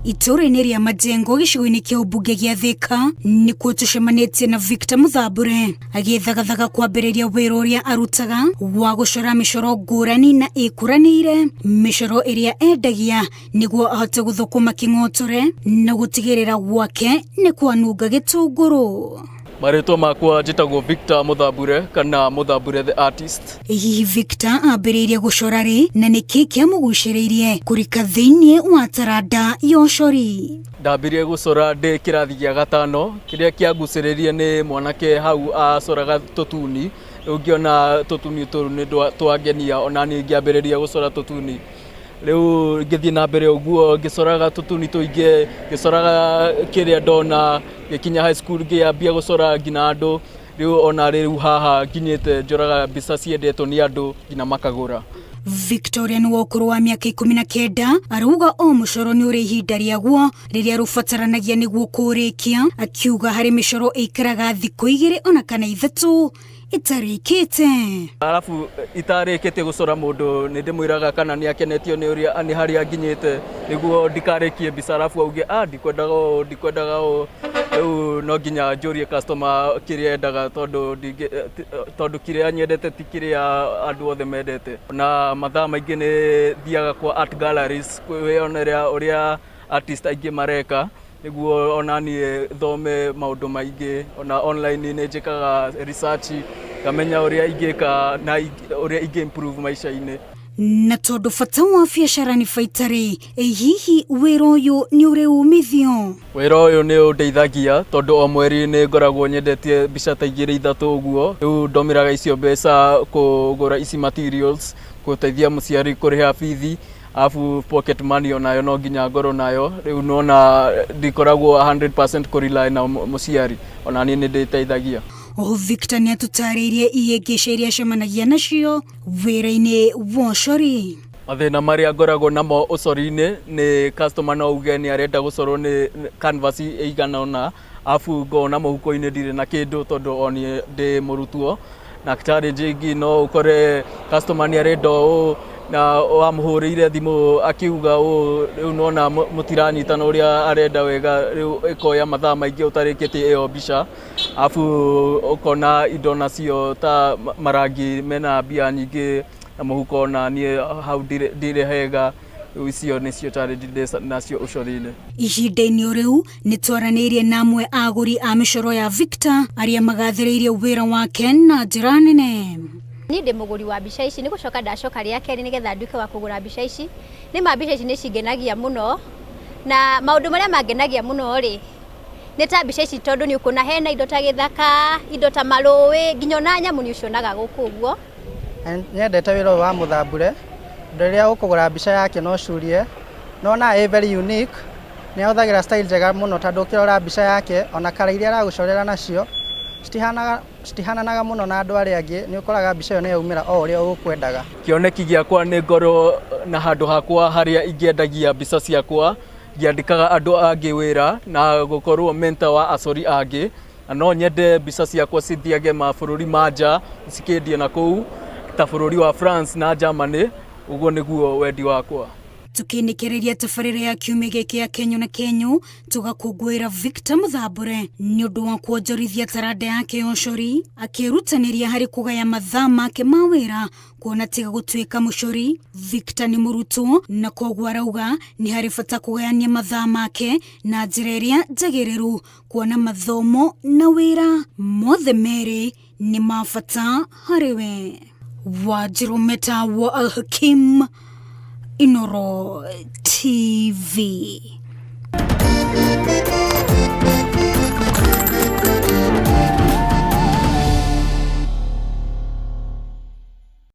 Itũũra-inĩ rĩa Majengo gĩcigo-inĩ kĩa ũmbunge gĩa Thĩka nĩkuo tũcemanĩtie na Victor Mũthambũre agĩthagathaga kwambĩrĩria wĩra ũrĩa arutaga wa gũcora mĩcoro ngũrani na ĩkũranĩire, mĩcoro ĩrĩa endagia nĩguo ahote gũthũkũma kĩng'otore na gũtigĩrĩra gwake nĩ kwanunga gĩtũngũrũ. Marĩtwa makwa njĩtagwo Victor Mũthambure kana Mũthambure the artist. Hihi Victor ambĩrĩirie gũcora rĩ na nĩkĩ kĩamũgucĩrĩirie kũrika thĩinĩ wa taranda ya ũcori? Ndambirie gũcora ndĩ kĩrathi gĩa gatano, kĩrĩa kĩangucĩrĩirie nĩ mwanake hau acoraga tũtuni, rĩu ngĩona tũtuni tũu nĩ twangenia ona niĩ ngĩambĩrĩria gũcora tũtuni. Rĩu ngĩthiĩ na mbere ũguo ngĩcoraga tũtuni tũingĩ, ngĩcoraga kĩrĩa ndona, ngĩkinya high school ngĩambia gũcora nginya andũ, rĩu ona rĩu haha nginyĩte njoraga mbica ciendetwo nĩ andũ nginya makagũra. Victoria nĩ wa ũkũrũ wa mĩaka 19 arauga o mũcoro nĩ ũrĩ ihinda rĩaguo rĩrĩa rũbataranagia nĩguo kũũrĩkia, akiuga harĩ mĩcoro ĩikaraga thikũ 2 ona kana 3 ĩtarĩkĩte. Arabu itarĩkĩtie gũcora mũndũ nĩ ndĩmwĩraga kana nĩ akenetio nĩ ũrĩa nĩ harĩa nginyĩte nĩguo ndikarĩkie mbica arabu auge ah ndikwendaga ũũ ndikwendaga ũũ, rĩu no nginya njũrie customer kĩrĩa endaga tondũ tondũ kĩrĩa nyendete ti kĩrĩa andũ othe mendete. Na mathaa maingĩ nĩ thiaga kwa art galleries kwĩyonera ũrĩa artist aingĩ mareka nĩguo ona niĩ thome maũndũ maingĩ, ona online nĩ njĩkaga research ngamenya ũrĩa ingĩka na ũrĩa ingĩ improve maica-inĩ. Na tondũ bata wa biacara nĩ baita rĩ, hihi wĩra ũyũ nĩ ũrĩ umithio? Wĩra ũyũ nĩ ũndeithagia tondũ o mweri nĩ ngoragwo nyendetie mbica ta 2 3 ũguo, rĩu ndũmĩraga icio mbeca kũgũra ici materials, gũteithia mũciari kũrĩha bithi, arabu pocket money onayo no nginya ngorwo nayo, rĩu nona ndikoragwo 100% kũ rely na mũciari, ona niĩ nĩ ndĩteithagia. Oho Victor nĩ atũtarĩirie ihĩngĩca iria acemanagia nacio wĩra-inĩ wa ũcori. Mathĩna marĩa ngoragwo namo ũcori-inĩ nĩ customer no uge nĩ arenda gũcorwo nĩ canvas ĩigana ũna, arabu ngona mũhuko-inĩ ndirĩ na kĩndũ tondũ o niĩ ndĩ mũrutwo, na challenge ĩngĩ no ũkore customer nĩ arenda ũũ na wamũhũrĩire thimũ akiuga ũũ, rĩu nona mũtiranyitana ũrĩa arenda wega, rĩu ĩkoya mathaa maingĩ ũtarĩkĩtie ĩyo mbica, arabu ũkona indo nacio ta marangi mena mbia nyingĩ na mũhuko ona niĩ hau ndirĩ hega, rĩu icio nĩcio challenge ndĩ nacio ũcori-inĩ. Ihinda-inĩ o rĩu nĩ twaranĩirie na amwe a agũri a mĩcoro ya Victor arĩa magathĩrĩirie wĩra wake na njĩra nene. Niĩ ndĩ mũgũri wa mbica ici, nĩ gũcoka ndacoka rĩa kerĩ nĩgetha nduĩke wa kũgũra mbica ici. Nĩ ma mbica ici nĩ cingenagia mũno, na maũndũ marĩa mangenagia mũno rĩ, nĩ ta mbica ici tondũ nĩ ũkuona hena indo ta gĩthaka, indo ta marũĩ, nginya ona nyamũ nĩ ũcionaga gũkũ ũguo. Nyendete wĩra ũyũ wa Mũthambure, tondũ rĩrĩa ũkũgũra mbica yake no ũcurie, nĩwonaga ĩ very unique, nĩ ahũthagĩra style njega mũno tondũ ũkĩrora mbica yake ona colour iria aragũcorera nacio citihananaga mũno na andũ arĩa angĩ, nĩ ũkoraga mbica ĩyo nĩ yaumĩra o ũrĩa ũkwendaga. Kĩoneki gĩakwa nĩ ngorwo na handũ hakwa harĩa ingĩendagia mbica ciakwa, ngĩandĩkaga andũ angĩ wĩra na gũkorwo mentor wa acori angĩ, na no nyende mbica ciakwa cithiage mabũrũri ma nja cikĩendio na kũu ta bũrũri wa France na Germany, ũguo nĩguo wendi wakwa. Tũkĩnĩkĩrĩria tabarĩra ya kiumia gĩkĩ ya Kenyũ na Kenyũ, tũgakũngũĩra Victor Mũthambũre nĩ ũndũ wa kuonjorithia taranda yake ya ũcori, akĩĩrutanĩria harĩ kũgaya mathaa make ma wĩra kuona tiga gũtuĩka mũcori. Victor nĩ mũrutwo na koguo arauga nĩ harĩ bata kũgayania mathaa make na njĩra ĩrĩa njagĩrĩru, kuona mathomo na wĩra mothe merĩ nĩ ma bata harĩ we. Wanjirũ Meta wa Alhakim, Inooro TV.